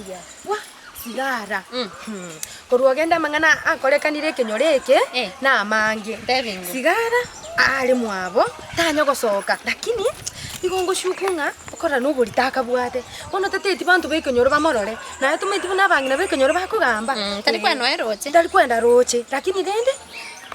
Aya, gwa, sigara. Korwa ogende amang'ana akorekanire ekenyoro eke, Eh. na amange. Ntebi ng'o? Sigara, are mwabo, tanya gosoka, lakini, igo ngoshuku ng'a, okorora na oborito akabwate. Bono tateti banto ba ekenyoro bamorore, naye tomanyeti buna abang'ina ba ekenyoro bakogamba. Tari kwenda noe roche. Tari kwenda roche, lakini rende,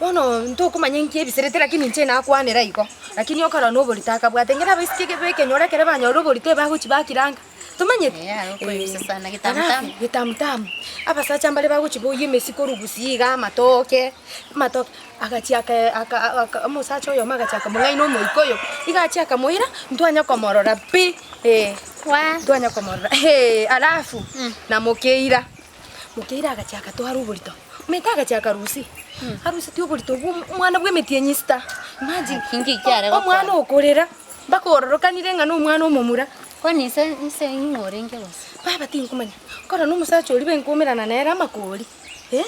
bono ntokomanya inki ebiserete lakini inche nakwanera igo. Lakini okorora na oborito akabwate, engere abaiseke ba ekenyoro ekere banyorire oborito ebagochi bakiranga. Tomanyeti? Eeh, aro okoebisa Eh, sana, getamutamu. alafu, getamutamu. Abasacha mbare bagochi boyia emesi korwa gusii iga amatoke, amatoke, agachia aka aka aka omosacha oyomo agachia akamong'aina omoika oyo, iga achia akamoira, ntwanya komorora pi, eh, Waa. ntwanya komorora hee, alafu, na mokeira, mokeira agachia agatwara oborito, omanyete agachia akarusia, arusetie oborito bwa omwana bwa emetienyi sita, imagine, Inki kiare gokora? omwana okorera. Mpaka ororokanire ng'a nomwana omomura. Kwani ise ise ing'o orenge gose? Baba tinkomanya. Korora nomosacha oria benkomerana nere amakori eh.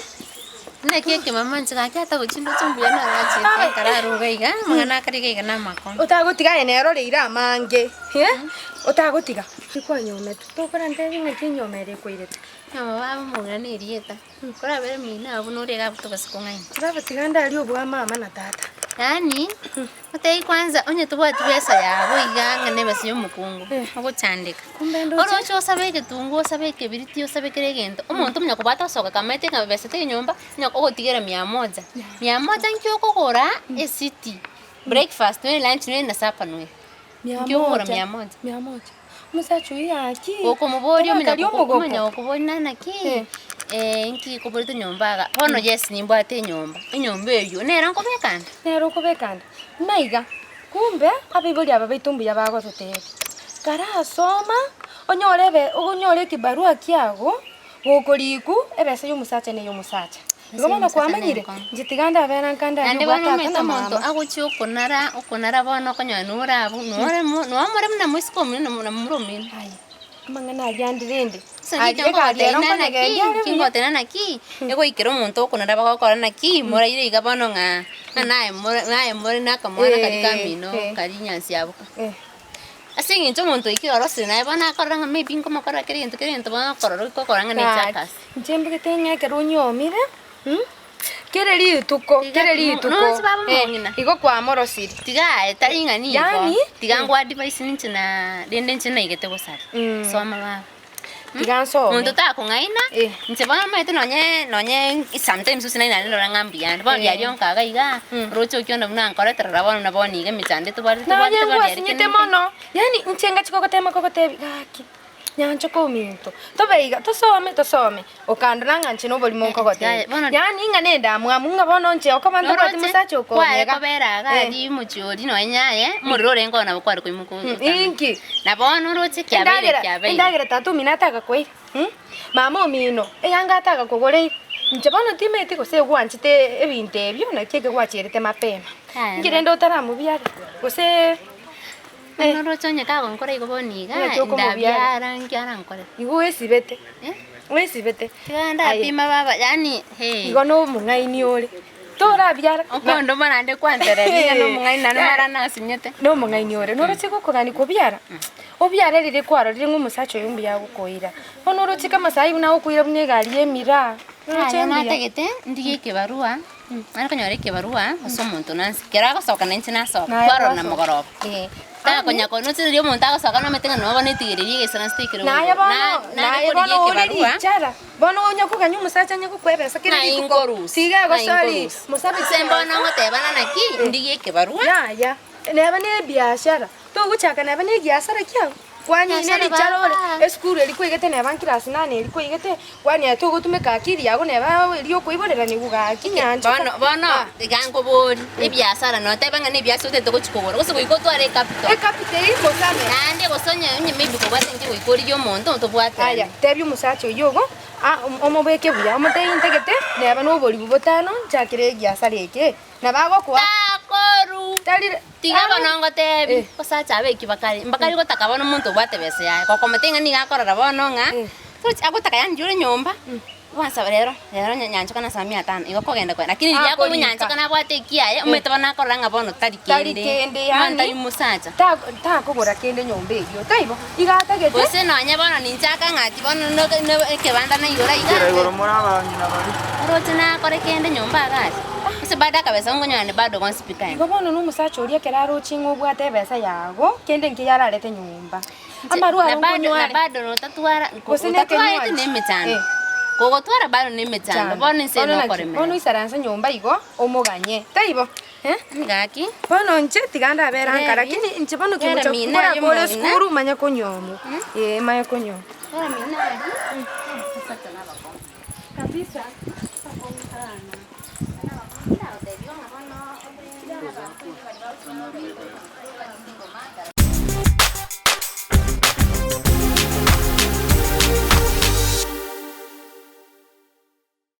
Naki ekemama inche gaki ata gochindoche mbuya narachete nkararuga iga, amang'ana akare iga iga namakong'u. Otagotiga aye nere oreire amange eh, otagotiga. Tikwanyometwe, tokorantebi ng'aki enyiomo ere ekoirete. Nyuma baba omong'ina na erieta. Korabere mino abwo nore iga abwo tobasa kong'aina. Baba tiga ndarie obwa mama na tata. Yaani, otebie kwanza onye tobwati besa yago iga ng'a na ebesa ya omokungu, ogochandeka. Kumbe ndoche. Oroche osabe egetunguo, osabe ekebiriti, osabe kera egento, omonto omuya kobwate osoka kamaete ng'a besa teiyo nyomba, onye ogotigera mia moja. Mia moja nki okogora esiti, breakfast noe lunch noe na supper noe. Mia Nki okogora moja. mia moja? Mia moja. Omosacha oyio gaki. Okomoboria omanya Tari omogoko. omanya gokoboria na naki, nki koborete nyomba iga, bono yes nimbwate enyomba, enyomba eywo nere nkobeka ande? Nere okobeka ande. Buna iga, kumbe abaibori aba baito mbuya bagototebia, karasoma, onyore ebe onyore ekibarua kiago, gokorikwa, ebesa ya omosacha na eya omosacha. Igo bono kwamanyire, inche tiga ndabera nka ndaria Naende obwa bono tata omanyete na omonto mama. agochia okonara, okonara bono okonyora nore abwo, nore mo nomore buna moiseke omino na momura omino. Aye, amang'ana aria ande rende, Ase aria eng'encho egari ero nkogotebia naki, nkonyegendia are buya. kingoteba naki, egoikera omonto okonara bagokora naki, moraire iga bono ng'a ng'a naye more naye more na akamwana karia kamino Eh, eh. karia nyansi abwo. Eh. Ase eng'encho omonto oikire orosire naye bono akorora ng'a maybe nkomokorera kera egento kera egento bono okorora okora ng'a ne Gaki, echakasi. inche mbegete ng'a ekero onyomire, kere rituko, Tiga- kere no- rituko, nochi baba eh, omong'ina. igo kwamorosirie. Tiga aye tari ng'a nigo, Yaani, tiga nko advise ninche na rende inche naigete gosara, soma baba. Tiga nsome. Monto takong'aina, Eh. inche bono omanyete nonye nonye sometimes gose naende ndora ng'a mbuya ande, bono Eh. riaria onka iga igaa, oroche okiona buna nkorete rora bono buna bono iga emechando etobwate tobwate Naye tobwate riaria ngwasinyete kende. mono, yaani inche ngachia kogotema kogotebia gaki, nyanchoka ominto, tobe iga, tosome tosome, okandora ng'a inche noborimo nkogotebia. Tiga bono- Yaani ng'a na endamwamu ng'a bono inche okoba ntabwati Noroche, mosacha kware okong'ega. kobera iga Eh. aria omochie oria nonye aye, omorero orenge oo nabo kware koimoka otame. Inki? Na bono oroche kiabeire Endagera, kiabeire. endagera tata omino atagakoeire, mama omino eyanga atagakogoreire, inche bono timanyeti gose gwanchete ebinto ebio naki eke gwacherete mapema. Yaya. Inki rende otaramobiare gose Bono oroche onye kagonkora igo bono iga, Naki okomobiara? ndabiara nki arankorere. igo oesibete, Eh? oesibete. Tiga ndapima baba yaani hee. Igo na omong'aini ore, torabiara Okondoma naende kwantereria ng'a nomong'aini naende mara nasinyete. Nomong'aini ore, noroche gokogania kobiara, obiare riria kwarorire ng'a omosacha oyo mbuya agokoira. Bono oroche kama saii buna agokoira buna egari ya emiraa, oroche Yaya mbuya. natagete ndigie ekebarua, nare konyora ekebarua ase omonto nansi, ekero agosoka nainche nasoka, Naye twarorana gwasoka. mogoroba. Eh. Takonya ko noche riria omonto agosoka nomanyete ng'a nobo netigereria egesaransi tekero Naye igoro. bono, Na- nare naye korigia bono ore ekebarua. richara, bono onya kogania omosacha onye gokoa ebesa kera Ng'ai rituko, nkorusia, tiga ng'ai egosori, nkorusia. mosabe Ase mbono ngotebana naki, ndigie ekebarua. Yaya, neba na ebiashara, togochaka neba na egiasara kiago, kwani Biashara nerichara ore, baba. esukuru eria kwaigete neba nclass nane eria kwaigete, kwani aye togotumeka akili yago neba eria okoiboreraniwa gaki nyanchoka. Bono bono tiga nkoborie, ebiasara notebe ng'a na ebiasara otagete gochia kogora, gose goika otware ecapital. Ecapital eyio mosame. Naende gose onye onye maybe kobwate inche goika origie omonto tobwaterane. Aya, tebia omosacha oyio igo, a- omobeke buya, omotebie ntagete neba na oborimo botano nchakere egiasara eke. Nabo agokoa. Takoru. Tari Tiga bono ngotebi, Eh. osacha abe eki bakare, mbakari gotaka bono omonto obwate besa yaye, gokomotebia ng'a nigo akorora bono ng'a, Eh. tochi agotaka yaani riria ore nyomba. Gwansaba rero, rero nya nyanchoka nasaba mia tano, igo kogenda koe, lakini riria akoigwa Akorika. nyanchoka nabwate ekiaye, omanyete bono nakorora ng'a bono tari Tari kende, kende, bono yaani, tari mosacha. ta- takogora kende nyomba eyio, taibo? Iga atagete. Gose nonye bono ninche akang'ati bono noke no ekebanda naigora iga Kera igoro more abang'ina baria. oroche nakore kende nyomba iga aria, gose bado akabesa nkonyora naende bado gonsipika Igo bono na omosacha oria ekero aroche ng'a obwate ebesa yago, kende nkeyo ararete nyomba. Amarwa Na aro bado nkonywa na are. bado notatwara Gose na otatwarete ekenywaji. na emechando Eh. kogotwara bado na emechando bono inse Bono naki, nokoremera bono isaranse nyomba igo omoganye, taibo? Eh? Gaki Bono inche tiga ndabera nka Rebi. lakini inche bono Rera kegocha mina kora aye kore omong'ina. esukuru manye konyomwa, eh manye konyomwa. Rera mina aria, abasacha nabakong'u. Kabisa.